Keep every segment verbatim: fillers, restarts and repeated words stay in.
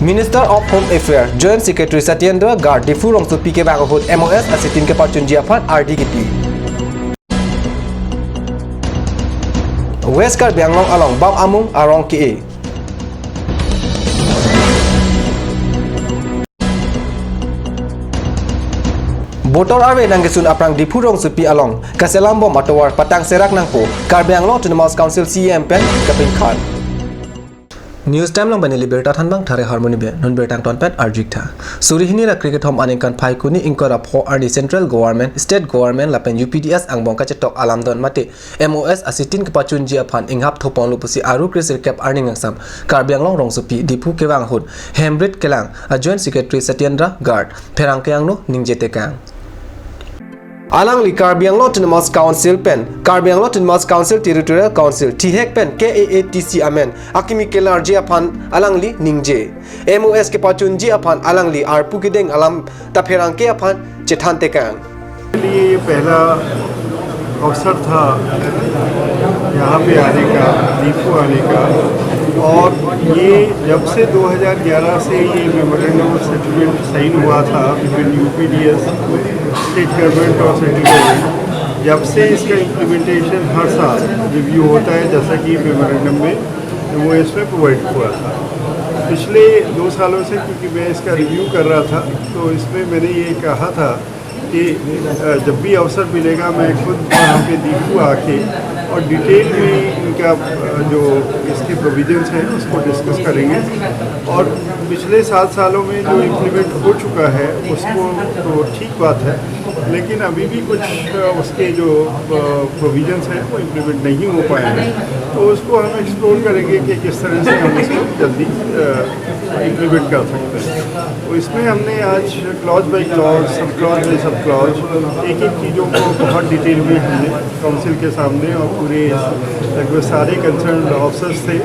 Minister of Home Affairs, Joint Secretary Satyendra Garg, Diphu rongsopi kevang ahut M O S asitin kepachunji aphan ardi kipi. West Karbi Anglong along bap amung arong ke-e. Botor arve nangkesun aphrang Diphu rongsopi along kaselam bom atovar patang serak nangpo, Karbi Anglong Autonomous Council C E M pen kapinkhan. News Time along pen neli birta thanbang Thare Harmoni Bey, non birta angton pen arju-ik tha. Suri hini ra kre kethom aningkan Phaikuni ingkoi ra pho arni Central Government, State Government lapen U P D S angbong kachetok alamdon mate M O S asitin kepachunji aphan inghap thoponlo pusi Aru kre sirkep arni ngangsam Karbi Anglong rongsopi Diphu kevang ahut Hemrit kelang a Joint Secretary Satyendra Garg pherangke angno ningje tekang. Alangli Karbi Anglong Autonomous Council pen Karbi Anglong Autonomous Council Territorial Council thihek pen K A A T C amen akimi kelarji aphan alangli ningje. M O S kepachunji aphan alangli arpu kedeng alam ta pherangke aphan chethan tekang. के लिए ये पहला अवसर था यहाँ पे आने का, दीफू आने का। और ये जब से दो हज़ार ग्यारह से ये मेमोरेंडम ऑफ सेटलमेंट साइन हुआ था बिटवीन यूपीडीएस, स्टेट गवर्नमेंट और सेंट्रल गवर्नमेंट, जब से इसका इम्प्लीमेंटेशन हर साल रिव्यू होता है, जैसा कि मेमोरेंडम में वो इसमें प्रोवाइड हुआ था। पिछले दो सालों से, क्योंकि मैं इसका रिव्यू कर रहा था, तो इसमें मैंने ये कहा था कि अ, जब भी अवसर मिलेगा, मैं खुद यहाँ पे दीफू आके और डिटेल में इनका, अ, जो इसके प्रोविजंस हैं, उसको डिस्कस करेंगे। और पिछले सात सालों में जो इम्प्लीमेंट हो चुका है, उसको तो ठीक बात है, लेकिन अभी भी कुछ, अ, उसके जो, अ, प्रोविजंस हैं, वो इम्प्लीमेंट नहीं हो पाए हैं। तो उसको हम एक्सप्लोर करेंगे कि किस तरह से हम उसको जल्दी, अ, इम्प्लीमेंट कर सकते हैं। तो इसमें हमने आज clause by clause, sub clause bye sub clause, एक एक चीज़ों को बहुत डिटेल में हमने काउंसिल के सामने और पूरे लगभग सारे कंसर्न ऑफिसर्स थे,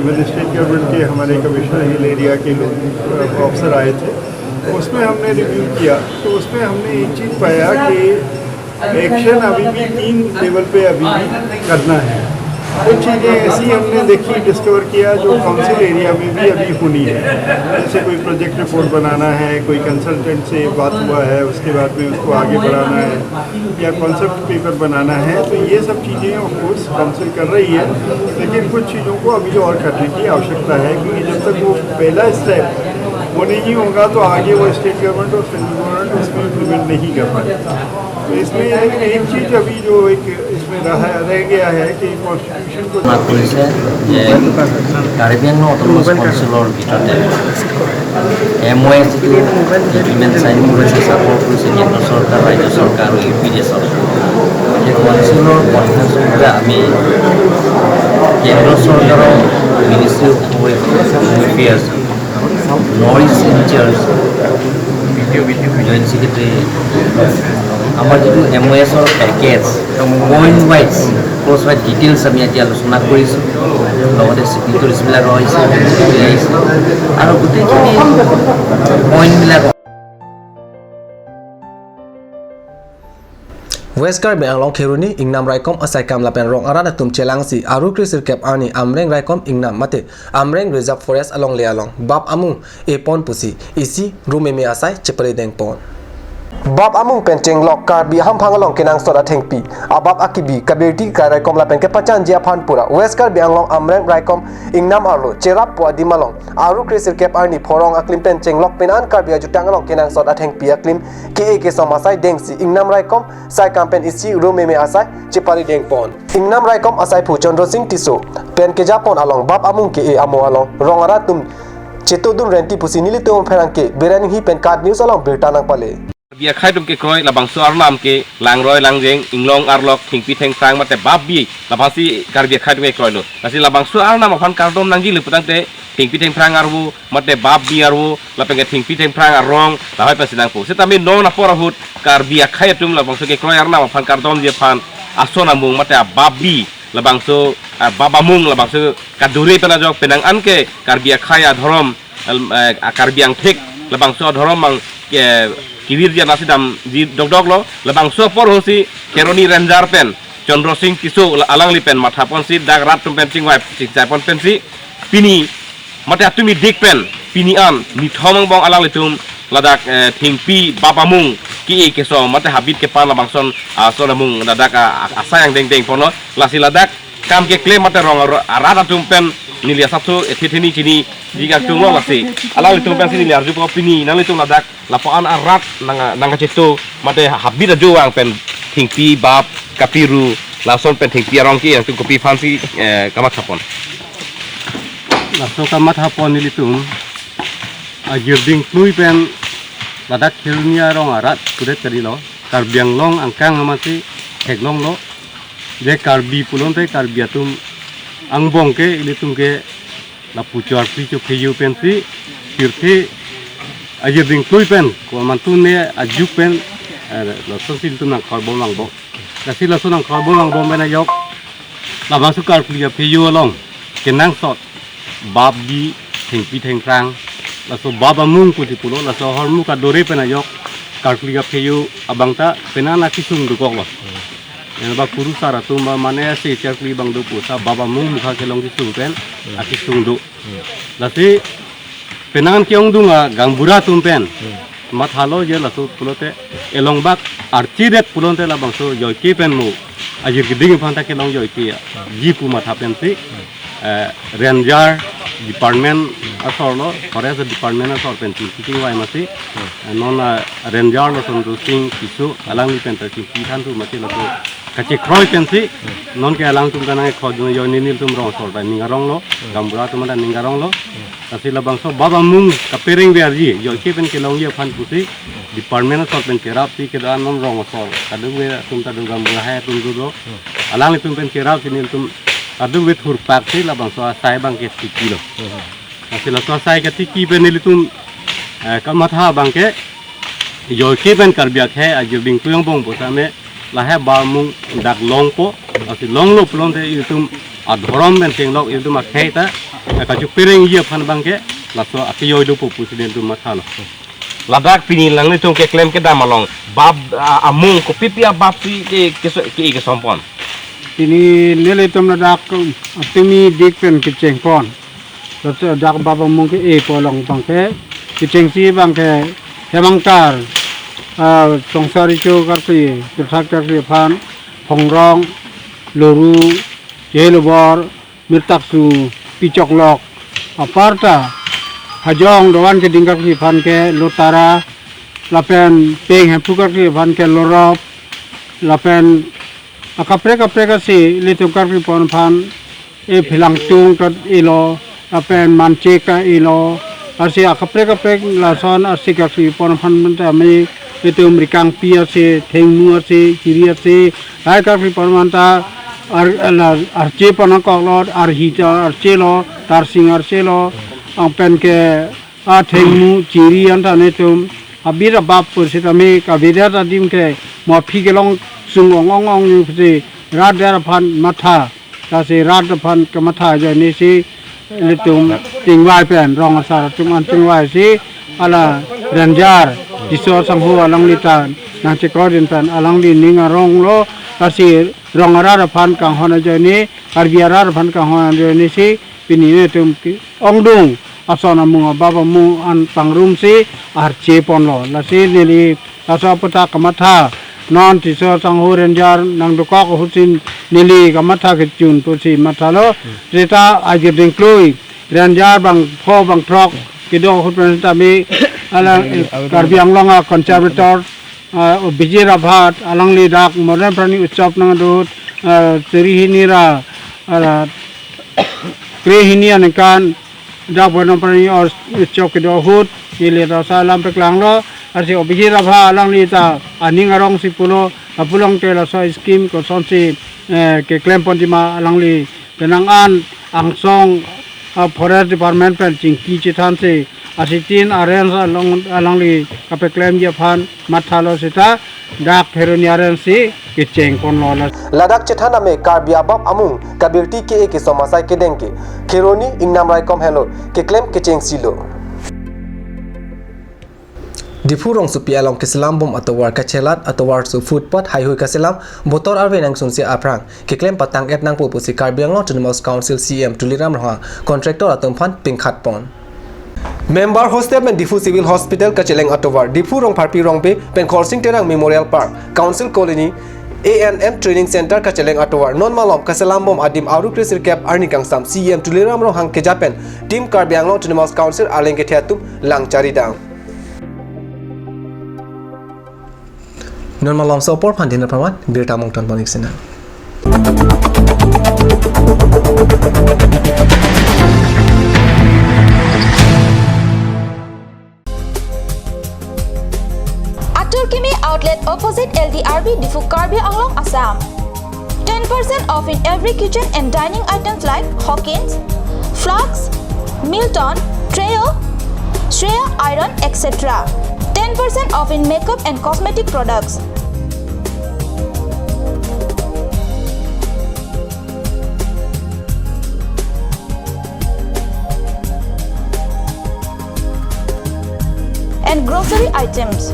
इवन स्टेट गवर्नमेंट के हमारे कमिश्नर हिल एरिया के लोग, अ, ऑफिसर आए थे। तो उसमें हमने रिव्यू किया, तो उसमें हमने एक चीज़ पाया कि एक्शन अभी भी तीन लेवल पे अभी भी करना है। कुछ चीज़ें ऐसी हमने देखी, डिस्कवर किया, जो काउंसिल एरिया में भी अभी होनी है। जैसे कोई प्रोजेक्ट रिपोर्ट बनाना है, कोई कंसल्टेंट से बात हुआ है, उसके बाद में उसको आगे बढ़ाना है, या कॉन्सेप्ट पेपर बनाना है, तो ये सब चीज़ें ऑफ कोर्स काउंसिल कर रही है, लेकिन कुछ चीज़ों को अभी और करने की आवश्यकता है, क्योंकि जब तक वो पहला स्टेप वो नहीं होगा, तो आगे वो स्टेट गवर्नमेंट और सेंट्रल गवर्नमेंट उसको इम्प्लीमेंट नहीं कर पाएगी। तो इसमें एक चीज़ अभी जो एक इसमें रहा, रह गया है कि कॉन्स्टिट्यूशन को মাত কৰিছে যে কাৰ্বি আংলং অট'নমাছ কাউন্সিলৰ ভিতৰতে এম অ' এছ যিটো এগ্ৰিমেণ্ট চাইন কৰিছে, ছাপোৰ্ট কৰিছে কেন্দ্ৰ চৰকাৰ, ৰাজ্য চৰকাৰ আৰু ইউ পি ডি এছৰ, সেই কাউন্সিলৰ কনফাৰেন্সৰ মতে আমি কেন্দ্ৰ চৰকাৰৰ ministry of home affairs, north east incharge, joint secretary, আমাৰ যিটো এম অ' এছৰ package, point wise, clause wise details আমি আজি আলোচনা কৰিছোঁ। লগতে চিগনেটৰিজবিলাক আহিছে, জইণ্ট ছেক্ৰেটাৰী আহিছে আৰু গোটেইখিনি পইণ্টবিলাক West Karbi Anglong Kheroni Ingnam Raikom asaikam lapen rong arat atum chelangsi Aru kre sirkep arni Amreng Raikom Ingnam mate Amreng Reserve Forest alongle along bap amung epon pusi isi rumeme asai cheparidengpon. Bap amung pen chenglok Karbi hamphang along kenangsot athengpi abap akibi kabirti karaikom lapen kepachanji aphan pura West Karbi Anglong Amreng Raikom Ingnam arlo cherappo adim along Aru kre sirkep arni phorong aklim pen chenglok penan Karbi ajutang along kenangsot athengpi aklim ke-e kesom asai dengsi Ingnam Raikom saikam pen isi rumeme asai cheparidengpon. Ingnam Raikom asaiphu Chandra Singh Tisso pen kejapon along bap amung ke-e amo along rong arat atum chetodun renti pusi nelitum pherangke Biren Enghi pen KAT News along birta nangpale. Karbi akhai atum kekroi labangso arnam ke langroi langjeng, inglong arlok, thengpi thengphrang mate bap bi, labangsi Karbi akhai atum kekroilo. Lasi labangso arnam aphan kardom nangji le putangte thengpi thengphrang arvo mate bap bi arvo lapen ke thengpi thengphrang arong lahai pensi nangpo. Setame non apor ahut Karbi akhai atum labangso kekroi arnam aphan kardomji aphan ason amung mate abap bi labangso, ah, bap amung labangso kadure pen ajok penang an ke Karbi akhai adhorom, al-, eh, a Karbi angthek labangso adhorom mang, eh, kevirji anatsi damji dokdoklo. Labangso apor ahutsi Kheroni Ranger pen Chandra Singh Tisso la-, alangli pen mathaponsi dak rat atum pen chingvai chingchaipon pensi pini mate atumi dik pen pini an nithom angbong alanglitum ladak, eh, thengpi bap amung ke-e keso mate habit kepan labangson, ah, ason amung ladak, ah, asai angdengdeng ponlo. Lasi ladak kam keklem mate rong ar-, arat atum pen neli asapso ethe theni chiniji kangtung lo. Lasi alanglitum pensi neli arjupo, pini nanglitum ladak lapu-an arat nang, nangkacheto mate habit ajo vang pen thengpi bap kapiru lason pen thengpi arong ke-e nangtum kopi aphansi, eh, kamathapon? Laso kamathapon nelitum ajirding klui pen ladak Kheroni arong arat kudet kalilo, Karbi Anglong angkang amatsi theklonglo. Je Karbi pulote Karbi atum angbong ke ilitum ke lapu chorpi chopheyo pensi pirthe ajirding klui pen komantu ne ajuk pen, eh, lasonsi ilitum nangkhorbom angbong. Lasi laso nangkhorbom angbong pen ajok labangso karkli apheyo along kenangsot bap bi thengpi thengphrang, laso bap amung pusi pulo, laso ahormu kadore pen ajok karkli apheyo abang ta penang akesung dokoklo. Ena ba kurusar atum ba mane ase karkli abang do puta bap amung mukha kelong kesung pen akesung do. Lasi penang ke-ongdung agaonbura atum pen mathalo je laso pulote elongbak archidet pulote labangso joike pen mo ajir keding aphan ta kelong joike ya. Ji pu matha pensi, eh, ranger department asorlo, forest department asor pen chingki chingvai mati. Eh, non, eh, ranger lo Sondu Sing Tisso alangli pen ta chingki thantu mati laso kachekroi pensi non ke alangtum kanang khojun ajoine nelitum rong asor pen ning aronglo, gaonbura atum ta ning aronglo. Lasi labangso bap amung kapereng verji joike pen kelongji aphan pusi department asor pen cherapsi kedo-an non rong asor kadokave atum ta do, gaonbura hai atum do do. Alanglitum pen cherapsi nelitum kadokave thurpaksi labangso asai abang ke tikilo. Lasi laso asai ketiki pen nelitum, eh, kamatha abang ke joike pen Karbi akhei ajirding klui angbong pusitame lahai bap amung dak longpo. Lasi longlo pulote ilitum adhorom pen chenglok ilitum akhei ta, eh, kacheperengji aphan abang ke laso akejoi dopo pusi nelitum mathalo. Ladak pini nanglitum keklem kedam along bap, ah, amung kopipi abapsi ke, keso-, ke-e kesongpon? Pini nelitum ladak, um, atumi dik pen kechengpon. Laso dak bap amung ke-epo along abang ke kechengsi abang ke hem angtar, ah, Songsar Riso karkli, Pirthat karkli aphan, Phongrong, Loru, Chehei Lobor, Mirtaksu, Pi Choklok, aparta Hajong dovan keding karkli aphan ke Lotara, lapen Peng Hemphu karkli aphan ke Lorop, lapen akaprek kaprek asi ilitum karkli pon aphan, e Phelangtung ta elo, lapen Manchek ta elo, asi akaprek kaprek lason asi karkli pon aphan menta me ilitum Rikangpi asi, Thengmu asi, Chiri asi, lahai karkli pon aphan ta ar-, la arche pon nangkoklo, Arhi ta archelo, Tarsing archelo, lapen ke a Thengmu, Chiri anta netum abira bap pusitame kavedet adim ke mo aphi kelong sung ong ong ong yu pusi rat der aphan matha, lasi rat aphan kematha ajoine si ilitum chingvai pen, rong asar atum an chingvaisi ala ranger Tisso sangho alangli ta nangchekroidun pen alangli ning aronglo, lasi rong arat aphan kanghon ajoine, Karbi arat aphan kanghon ajoine si pini netum ke-ongdung ason amung abap amung an pangrumsi arche ponlo. Lasi neli laso aputhak kamatha non Tisso sangho ranger nangdokok ahutsi neli kamatha kechun pusi mathalo. Seta ajirding klui ranger bangpho bangthrok kedo ahut pen tame alang, eh, Karbi Anglong a conservator, ah, Abhijit Rabhat alangli dak Modern Prani Utsav nangdut, ah, suri hini ra, ah, kre hini aningkan dak Modern Prani Utsav kedo ahut neli laso alam paklanglo. Lasi Abhijit Rabhat alangli ta aning arongsi pulo, lapu along te laso scheme kosonsi, eh, keklem ponji ma alangli penang an angsong, ah, forest department pen chingki chethansi asitin arrange along alangli kapeklemji aphan mathalo seta dak Kheroni arrange si kecheng ponlo. Ladak chethan ame Karbi abap amung kabirti ke-e kesong asai kedeng ke Kheroni Ingnam Raikom henlo keklem kechengsilo. Diphu rongsopi along keselam bom atovar kachelat, atovar su footpath haihui kaselam, botor arve nangsunsi aphrang keklem patang-et nangpo pusi Karbi Anglong Autonomous Council C E M Tuliram Ronghang contractor atum aphan pingkhat pon. Member hostel pen Diphu Civil Hospital kacheleng atovar, Diphu Rongpharpi Rongpi pen Khorsing Terang Memorial Park, Council Colony, A N M Training Center kacheleng atovar non malom kaselam bom adim Aru kresirkep arni kangsam C E M Tuliram Ronghang keja pen Team Karbi Anglong Autonomous Council arleng kethe atum lang charidang. Non malom so apor phan dina pharman birta mongton panik sina. Atur Kimi Outlet opposite L D R B Diphu, Karbi Anglong, Assam. Ten percent off in every kitchen and dining items like Hawkins, flasks, Milton, Treo, Shreya iron, et cetera. Ten percent off in makeup and cosmetic products. And grocery items.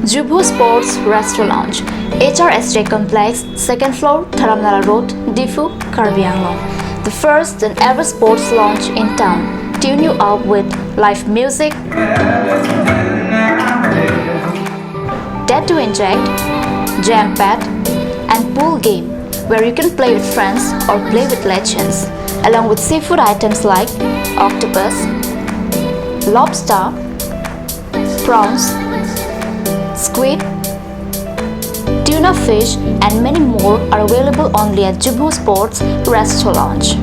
Jubhu Sports Restaurant Lounge, H R S J Complex, second floor, Dharamnala Road, Diphu, Karbi Anglong. The first and ever sports lounge in town. Tune you up with live music, dead to inject, jam pad, and pool game where you can play with friends or play with legends, along with seafood items like octopus, lobster, prawns, squid, tuna fish, and many more are available only at Jubhu Sports Restaurant Lounge.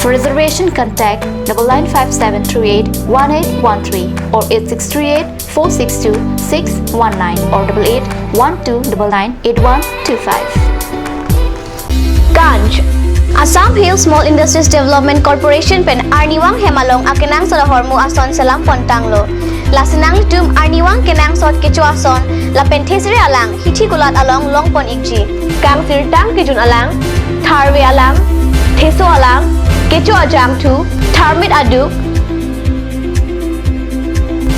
For reservation, contact double nine five seven three eight one eight one three or eight six three eight four six two six one nine or double eight one two double nine eight one two five. Ganj. Assam Hill Small Industries Development Corporation pen arnivang hem along akenangsot ahormu ason selam pon tanglo. Lasi nanglitum arnivang kenangsot kecho ason lapen thesere alang hithi kulat along long pon ikji. Kangsirtang kejun alang, tharve alang, theso alang, kecho ajangthu, tharmit aduk,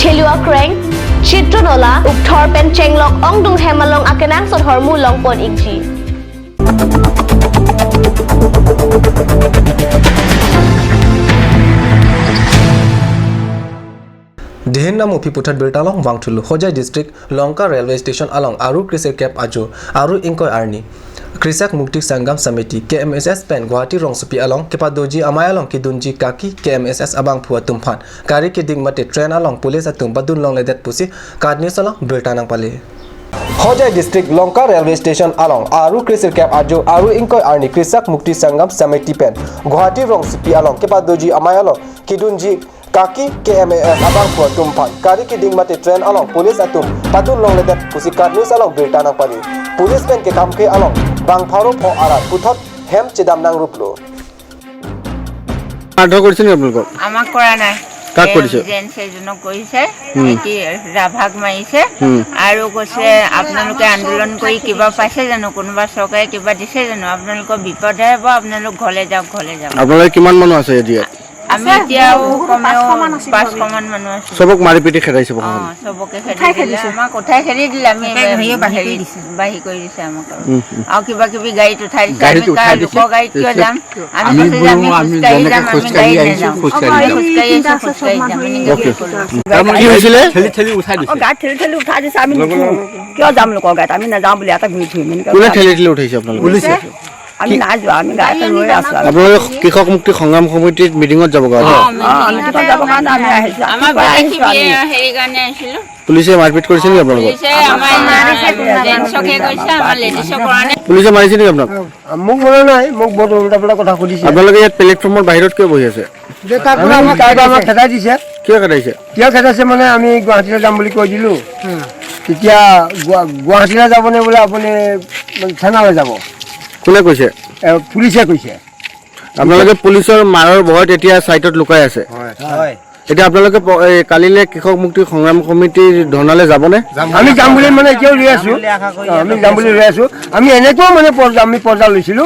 thelu akreng, chitron ola, ukthor pen chenglok ongdung hem along akenangsot ahormu long pon ikji. Dihin Nampi puthot birta along vangthulo. Hojai District, Lanka Railway Station along Aru kresirkep ajo, Aru ingkoi arni Krisak Mukti Sangram Samiti, K M S S pen Guwahati rongsopi along kepadoji amei along kedunji kaki K M S S abangphu atum aphan gari keding mate train along police atum padun longledet pusi KAT News along birta nangpale. Hojai District, Lanka Railway Station along Aru kresirkep ajo, Aru ingkoi arni Krisak Mukti Sangram Samiti pen Guwahati rongsopi along kepadoji amei along kedunji kaki K M A S abangphu atum aphan gari keding mate train along police atum padun longledet pusi KAT News along birta nangpale. Police pen kekhamkhe along bang pharo pho arat puthot hem chedam nangruplo. মাৰধৰ কৰিছে নেকি আপোনালোকক? আমাক কৰা নাই। কাক এই কৰিছে? জেন্টছ এজনক কৰিছে। হুম। এটি ৰাভাক মাৰিছে। হুম। আৰু কৈছে, "আপোনালোকে আন্দোলন কৰি কিবা পাইছে জানো? কোনোবা চৰকাৰে কিবা দিছে জানো? আপোনালোকৰ বিপদহে হ'ব, আপোনালোক ঘৰলৈ যাওক, ঘৰলৈ যাওক।" আপোনালোকে কিমান মানুহ আছে এতিয়া? আমি এতিয়াও কমেও পাঁচশ মান মানুহ আছো। চবক মাৰি পিটি খেদাইছে প্ৰশাসনে? অ, চবকে খেদি দিলে। আমাক উঠাই খেদি দিলে। আমি হেৰি বাহিৰ কৰি দিছে। বাহিৰ কৰি দিছে আমাক আৰু। উম, উম। আৰু কিবা কিবি গাড়ীত উঠাই দিছে। আমি কাৰ লোকৰ গাড়ীত কিয় যাম? আমি আমি কৈছো যে বোলো আমি খোজকাঢ়ি যাম, আমি খোজকাঢ়ি গাড়ীত আহিছো, নাযাওঁ। খোজকাঢ়ি যাম। খোজকাঢ়ি আহিছো, খোজকাঢ়ি যাম। এনেকে অকে। কৈছো। তাৰমানে কি হৈছিলে? ঠেলি ঠেলি উঠাই দিছে। অ, গাত ঠেলি ঠেলি উঠাই দিছে, আমি নুঠো। কিয় যাম লোকৰ গাড়ীত? আমি নাযাওঁ বুলি ইয়াতে ঘূৰি ফুৰিম, এনেকে কোনে উঠাই ঠেলি ঠেলি উঠাইছে আপোনালোকক? পুলিচে। আমি নাই যোৱা, আমি গাড়ীতে ৰৈ আছো আৰু। আপোনালোকে কৃষক মুক্তি সংগ্ৰাম সমিতিৰ মিটিঙত যাব গাঁৱত? অ, অ, আমি মিটিঙত যাবৰ কাৰণে আমি আহিছো। আমাৰ ৰাতিপুৱা আহিছো আমি। হেৰি কাৰণে আহিছিলো। পুলিচে মাৰপিট কৰিছে নেকি আপোনালোকক? পুলিচে আমাৰ জেন্টছকে কৈছে, আমাৰ লেডিছৰ কাৰণে। পুলিচে মাৰিছে নেকি আপোনাক? মোক মৰা নাই, মোক বহুত উল্টা পুল্টা কথা সুধিছে। আপোনালোকে ইয়াত প্লেটফৰ্মৰ বাহিৰত কিয় বহি আছে? যে তাৰ পৰা আমাক, তাৰ পৰা আমাক খেদাই দিছে। কিয় খেদাইছে? কিয় খেদাইছে মানে আমি গুৱাহাটীলৈ যাম বুলি কৈ দিলো। তেতিয়া গুৱা-, গুৱাহাটীলৈ যাবনে বোলে আপুনি থানালৈ যাব। কোনে কৈছে? এ, পুলিচে কৈছে। আপোনালোকে পুলিচৰ মাৰৰ ভয়ত এতিয়া চাইডত লুকাই আছে। হয়। হয়। এতিয়া আপোনালোকে প- এই কালিলে কৃষক মুক্তি সংগ্ৰাম কমিটিৰ ধৰ্ণালৈ যাবনে? আমি যাম বুলি মানে এতিয়াও ৰৈ আছো। অ, আমি যাম বুলি ৰৈ আছো। আমি এনেকুৱাও মানে পৰ্যা- আমি পৰ্যা লৈছিলো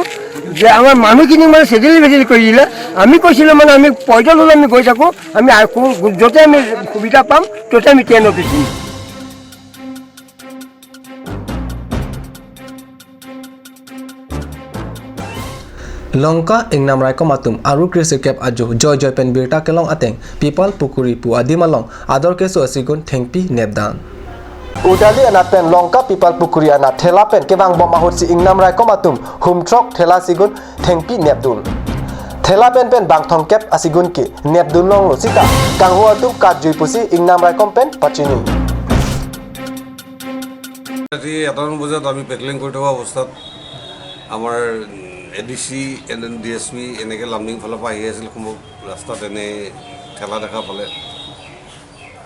যে আমাৰ মানুহখিনিক মানে চেডিল ভেডিল কৰি দিলে। আমি কৈছিলো মানে আমি পইদল হ'লে আমি গৈ থাকো, আমি আকৌ য'তে আমি সুবিধা পাম ত'তে আমি ট্ৰেইনত উঠিম। Lanka Ingnam Raikom atum Aru kre sirkep ajo Joy Joy pen birta kelong ateng Pipal Pukuri pu adim along ador keso asigun thengpi nepdun. Udali anat pen Lanka Pipal Pukuri anat thela pen kevangbom ahutsi Ingnam Raikom atum hum throk thela asigun thengpi nepdun. Thela pen pen bang thomkep asigun ke nepdun longlo sita kanghu atum katjui pusi Ingnam Raikom pen pachini. ৰাতি এটামান বজাত আমি পেট্ৰলিং কৰি থকা অৱস্থাত আমাৰ A D C, N D S P এনেকৈ লামডিং ফালৰ পৰা আহি আছিল, সম্ভৱ ৰাস্তাত এনে ঠেলা দেখা পালে।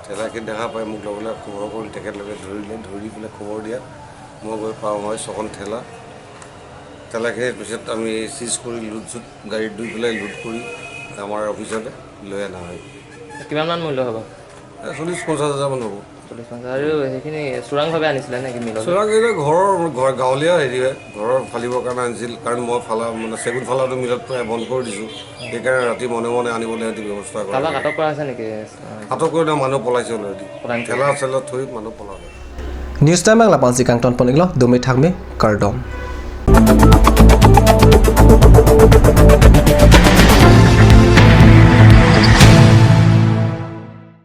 ঠেলাখিনি দেখা পাই মোক লগে লগে খবৰ কৰিলে, তেখেতলোকে ধৰিলে, ধৰি পেলাই খবৰ দিয়াত মই গৈ পাওঁ হয় ছখন ঠেলা। ঠেলাখিনিৰ পিছত আমি চিজ কৰি লোড চুট গাড়ীত দি পেলাই লোড কৰি আমাৰ অফিচতে লৈ অনা হয়। কিমানমান মূল্য হ'ব? এ, চল্লিছ পঞ্চাছ হাজাৰমান হ'ব। চল্লিছ পঞ্চাছ। আৰু সেইখিনি চোৰাংভাৱে আনিছিলে নেকি মিললৈ? চোৰাং এইটো ঘৰৰ, ঘৰ গাঁৱলীয়া হেৰি হয়, ঘৰৰ ফালিবৰ কাৰণে আনিছিল, কাৰণ মই ফালা মানে চেগুন ফালাটো মিলত প্ৰায় বন্ধ কৰি দিছোঁ, সেইকাৰণে ৰাতি মনে মনে আনিবলৈ সিহঁতি ব্যৱস্থা কৰে। কাৰোবাক আটক কৰা হৈছে নেকি? আটক কৰি মানুহ পলাইছে অলৰেডি। পলাই নেকি? ঠেলা চেলা থৈ মানুহ পলালে। News Time Bangla pangsi kangton pon iklo, dumi thakmi, kardom.